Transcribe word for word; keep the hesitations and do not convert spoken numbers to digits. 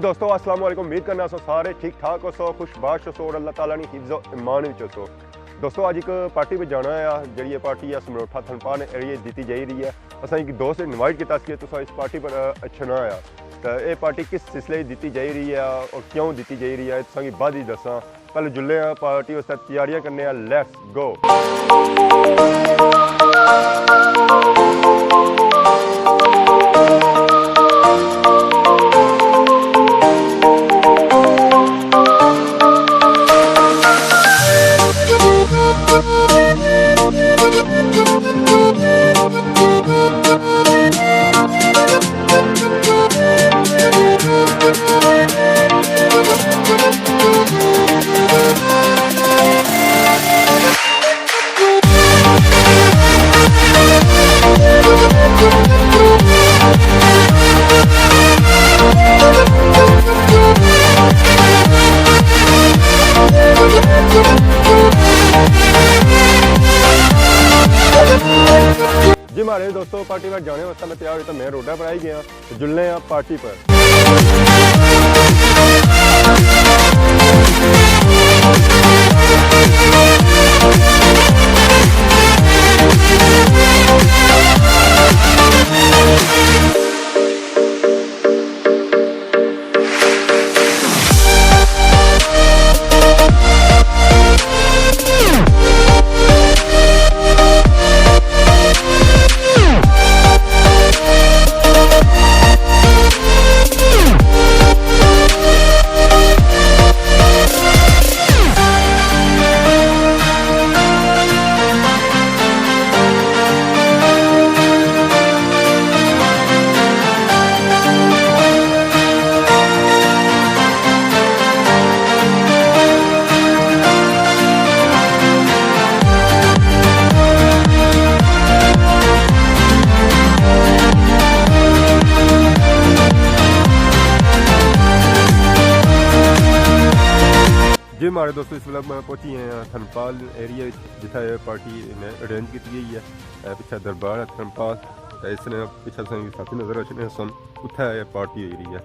دوستو، السلام علیکم۔ امید کرنا سو سارے ٹھیک ٹھاک ہو سو، خوش باش ہو سو اور اللہ تعالیٰ نے حفظ و ایمان وچ ہو سو۔ دوستو، اج ایک پارٹی پہ جانا ہے، جڑی یہ پارٹی ہے سمروٹھا تھنپان ایریا دتی جائی رہی ہے۔ اساں ایک دوست انوائٹ کیتا سی کہ تساں اس پارٹی پر اچھنا آیا، تو یہ پارٹی کس سلسلے دتی جائی رہی ہے اور کیوں دتی جائی رہی ہے، تساں کی بعد ہی دساں۔ پہلے جلے ہیں پارٹی واسطے تیاریاں کرنے ہیں۔ لیٹس گو۔ جی مہاڑے دوستو، پارٹی پر جانے واسطے میں تیار ہوئی تو میں روڈا پر آئی گیا، جلنے آں پارٹی پر۔ جی مہاڑے دوستو، اس ویلے میں پہنچی گئے ہاں تھنپال ایریا وچ، جتھے اے پارٹی نے ارینج کیتی گئی ہے۔ اے پچھے دربار ہے تھنپال، تے اس نے پچھے تساں کی ساتھی نظر اچھنے سن، اتھے اے پارٹی ہوئی رہی ہے۔